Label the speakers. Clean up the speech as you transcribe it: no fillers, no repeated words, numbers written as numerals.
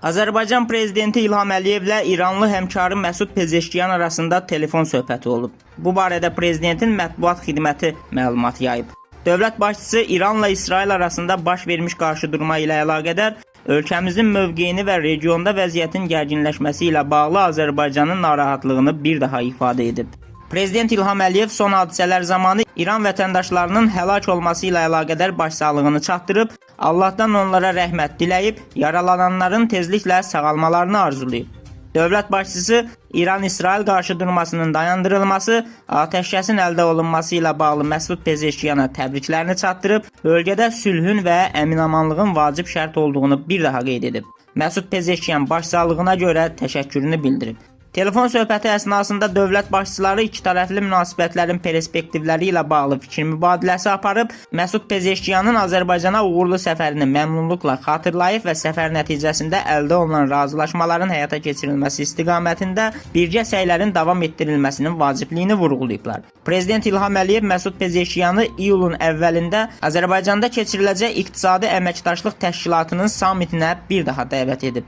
Speaker 1: Azərbaycan prezidenti İlham Əliyevlə İranlı həmkarı Məsud Pezeşkiyan arasında telefon söhbəti olub. Bu barədə prezidentin mətbuat xidməti məlumat yayıb. Dövlət başçısı İranla İsrail arasında baş vermiş qarşıdurma ilə əlaqədar ölkəmizin mövqeyini və regionda vəziyyətin gərginləşməsi ilə bağlı Azərbaycanın narahatlığını bir daha ifadə edib. Prezident İlham Əliyev son hadisələr zamanı İran vətəndaşlarının həlak olması ilə əlaqədar başsağlığını çatdırıb, Allahdan onlara rəhmət diləyib, yaralananların tezliklə sağalmalarını arzulayıb. Dövlət başçısı İran-İsrail qarşıdurmasının dayandırılması, atəşkəsin əldə olunması ilə bağlı Məsud Pezeşkiyana təbriklərini çatdırıb, bölgədə sülhün və əminamanlığın vacib şərt olduğunu bir daha qeyd edib. Məsud Pezeşkiyan başsağlığına görə təşəkkürünü bildirib. Telefon söhbəti əsnasında dövlət başçıları ikitərəfli münasibətlərin perspektivləri ilə bağlı fikir mübadiləsi aparıb, Məsud Pezeşkiyanın Azərbaycana uğurlu səfərini məmnunluqla xatırlayıb və səfər nəticəsində əldə olunan razılaşmaların həyata keçirilməsi istiqamətində birgə səylərin davam etdirilməsinin vacibliyini vurğulayıblar. Prezident İlham Əliyev Məsud Pezeşkiyanı iyulun əvvəlində Azərbaycanda keçiriləcək İqtisadi Əməkdaşlıq Təşkilatının samitinə bir daha dəvət edib.